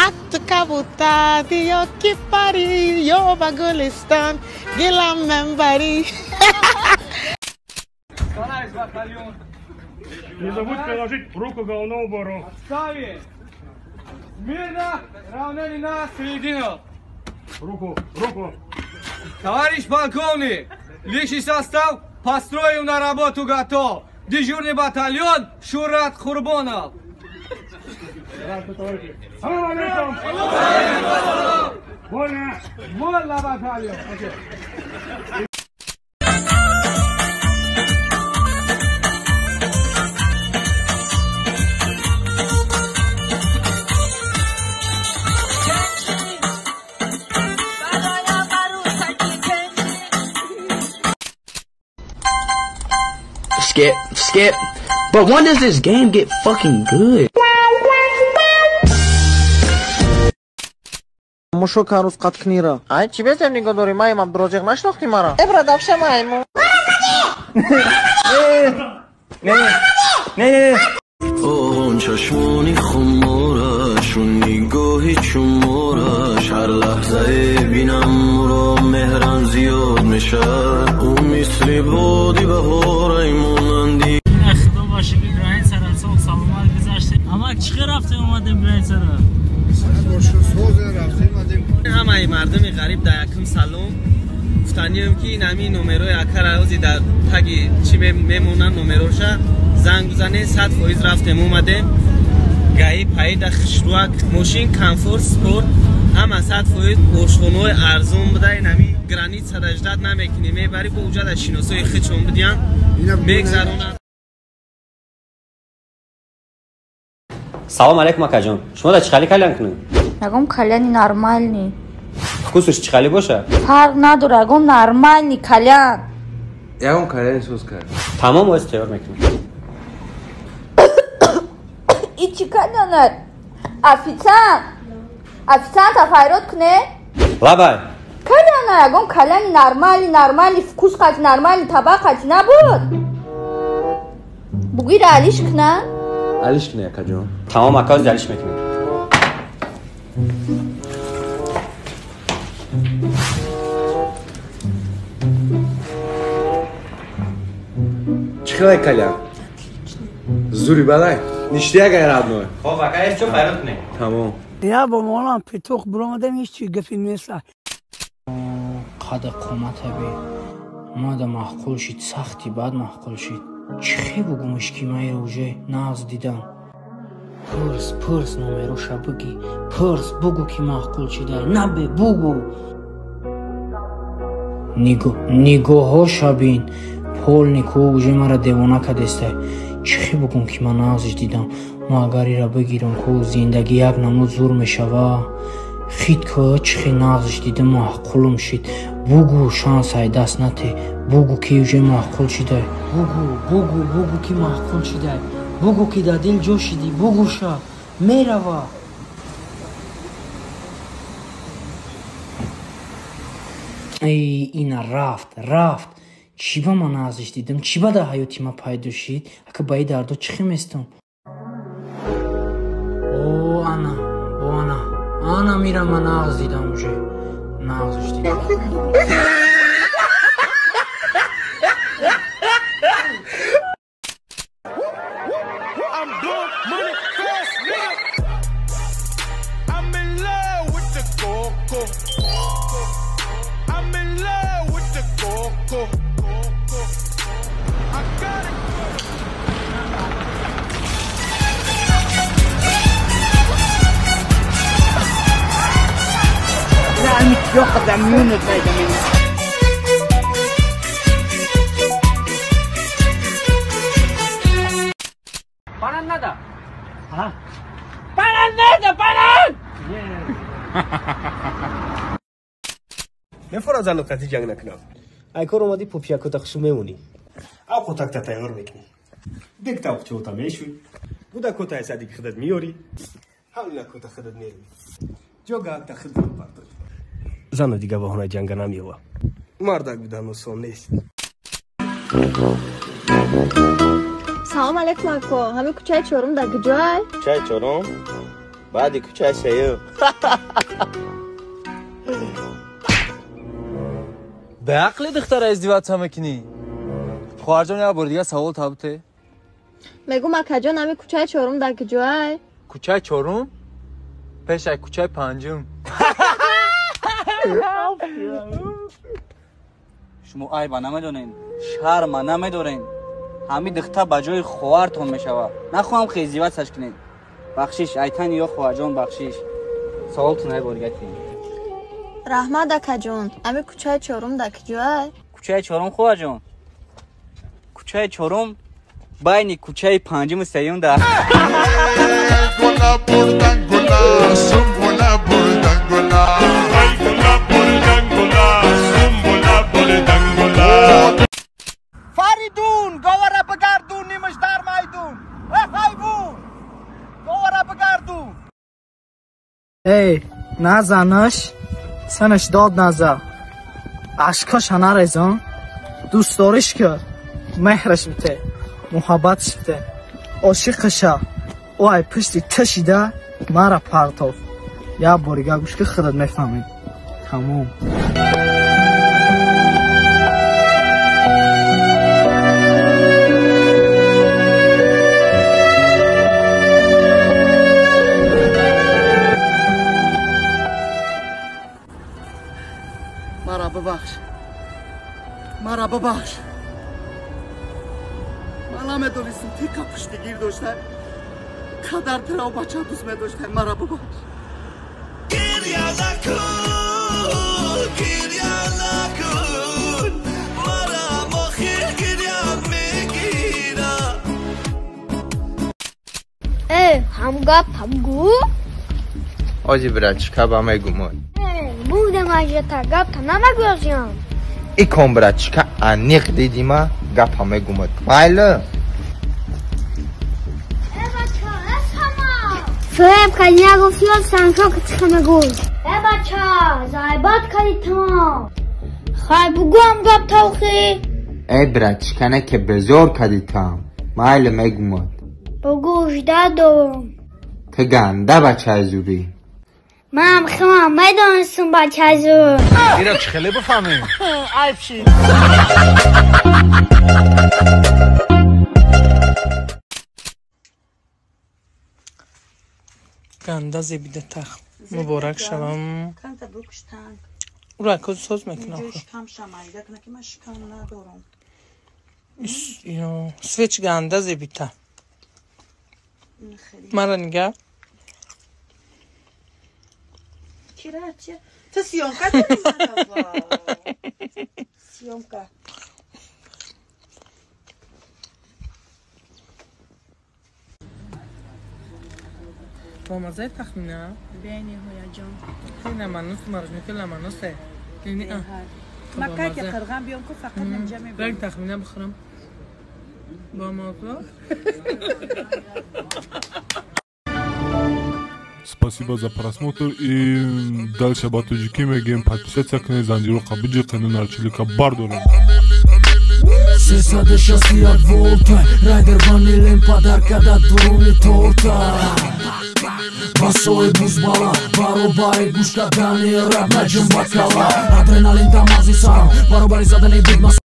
Ак ту кабутар биё ки парӣ ё ба гулистон дилам мебарӣ. Товарищ батальон. Не забудь приложить руку к головному убору. Отставить! Мирно, равнение на середину. Руку, руку. Товарищ полковник, личный состав построим на работу готов. Дежурный батальон Шурат Хурбонов. Здравствуйте, товарищи. Салам алейкум. Вольно. Вольно, батальон. Skip, skip. But when does this game get fucking good? Мушок ҳанӯз қаткнира. Ай, чӣ безем нигоҳ дорӣ? Маим Абдурозиқ нашинохтӣ мара? Эбра давша майму. Не, не, не. Он чашмони хумораш, он нигоҳи чумораш, ҳар лаҳзае бинам ӯро меҳрам зиёд мешавад. Ӯ мисли боди баҳорай монанди. Худо ба шукр, границара соғ саломат гузаштем. Амак, чӣ хел рафтем омадем границара? Ҳамаи мардуми ғариб дар якум салом гуфтанием, ки ин ҳамин номерои акара ози дар таги чӣ мемонанд, номероша занг бизанед, 100% рафтем омадем. Гаи паида хушруак, мошин комфорт спорт, ҳама 100%, ошхонаҳои арзон буда. Ин ҳамин границада ждать намекунӣ, мебарӣ бо уҷада шиносои хичон бидиҳанд, мегзаронанд. Салом алейкум, акаҷон. Шумо дар чӣ хали кальян кунед? Ягон кальяни нормальный. Вкусаш чӣ хали боша? Фарқ надора, ягон нормальный кальян. Ягон кальяни соз кард. Тамом, оз тайёр мекунем. И чӣ кальяна? Официант! Официанта файрод куне? Лабай. Кальяна, ягон кальяни нормальный, нормальный вкус қати, нормальный табақ қати набуд? Бугира алиш кунам? Алиш куне, акаҷон. Тамом, ака, оз алиш мекунем. Чӣ хелай кальян? Зури балай? Ништяк ай, родной. Хоб, ака, эс чо файрод кунем. Тамом. Я бо молам петух буромадем, ҳеч чи гапи неста. Қада қомата бе мада маъқул шид, сахти бад маъқул шид. Чӣ хе бугумаш, ки майра уже нағз дидам? Пурс, пурс, номероша бигӣ, пурс, бугу, ки маъқул шидай, набе бугу. Нигоҳоша бин, полнику уже мара девона кадестай. Чӣ хе бугум, ки ман нағзиш дидам? Ма агар ира бигирам ку, зиндагӣ як намуд зур мешава. Хит ку, чӣ хе нағзиш дидам, маъқулум шид. Бугу, шанс ай даст нате, бугу, ки уже маъқул шидай. Бугу, бугу, бугу, ки маъқул шидай. Бугу, ки дар дил ҷо шидӣ, бугуша, мерава. Эй, ина рафт, рафт. Чӣ ба ман нағзиш дидам? Чӣ ба дар ҳаёти ман пайдо шид? Ака, ба и дардо чӣ хе местам? О, ана, о, ана, ана мира ман нағз дидам, уже нағзиш дидам. I'm blowing money fast, nigga. I'm in love with the coco. I'm in love with the coco. I got it. ياخذ عميون الفايدة منه. Банан надо. А? Банан надо, банан! Мефора зану қати ҷанг накунам. Ай кор омадӣ, пупиякота хушу мемонӣ. Авқотакта тайёр мекунӣ. Дегта оқчиота мешӯй. Гудакота ай садики худат меёрӣ. Ҳамлинакота худат мерӯӣ. Ҷогаакта худат мепартоӣ. Зану дига баҳона ҷанга намеёва. Мардак будан осон нест. Салом алейкум, ако. Ҳамин кӯчаи чорум дар куҷоай? Кӯчаи чорум? Баъди кӯчаи сеюм. Беақли духтара издеваться мекунӣ. Хоҳарҷон, як бор дига савол табуте. Мегум, акаҷон, ами кӯчаи чорум дар куҷоай? Кӯчаи чорум пешай кӯчаи панҷум. Шумо айба намедонед, шарма намедоред. Ҳами духтар ба ҷои хоҳартон мешавад. Нахоҳам ки издеваться кунед. Бахшиш, айтани ё хоҳарҷон, бахшиш. Саволтон ай бор дига тин. Раҳмат, акаҷон, ами кӯчаи чорум дар куҷоай? Кӯчаи чорум, хоҳарҷон, кӯчаи чорум байни кӯчаи панҷуму сеюм да. Фаридун, говара бигардун, нимаш дар майдун. Э ҳайвун, говара бигардун. Эй, назанаш, санаш дод наза. Ашкоша нарезон, дӯст дориш ки меҳраш бите, муҳаббатш бите, ошиқаша. Ӯ ай пушти ташида мара партоф. Як борига гӯш ки худат мефаҳмӣ. Тамом. Мара бибахш, мара бибахш. Ман намедонистам тика пуштигир дошта, қадар тирав бача дӯст медошта. Мара бибахш. Гиря накун, гиря накун, марам охир гиря мегира. Э, ҳам гап ҳам гӯ? Ози братчика ба мегумой. Будем ажата гапта намегӯям. Икон братчика аниқ дидима гапа мегумад. Майли? Э бача, эсама. Фреб кади нагуфти ё санко чиха мегӯй. Э бача, зайбат кади тамом. Хай бугӯам гап тавхи. Э братчика не ке безор кади там. Майли мегумад. Бугӯ жда дорам. Ту ганда бачаи зурӣ. Ман худам медонистам бачаи зур. Ира чӣ хеле бифаҳмем? Айб шид. Ганда зебида тах. Муборак шавам. Канта букуштанг. Ура код соз мекунам. Шикам шамайда кна ки ман шикам надорам. Ё, свеч ганда зебита. Мара нига. Чира, чира. Ту съёмка дорӣ мара? Съёмка. Бомазаи тахмина? Бениҳоят ҷон. Ламанус маржмики ламанусе. Ма кай ки қирғам биём ку фақат инҷа мебинам. Ранг тахмина бихӯрам. Бомаза? Спасибо за просмотр и дальше ба тоҷикӣ мегӯем подписаться кунед, занҷироқа биҷиқену нарчилика бардорем. 361 волта, райдер ванилем подарка да дуруни торта. Басои бузбала, баробари гӯш кардани раб наҷум бакала. Адреналин дамази сарам, баробари задани бигмас.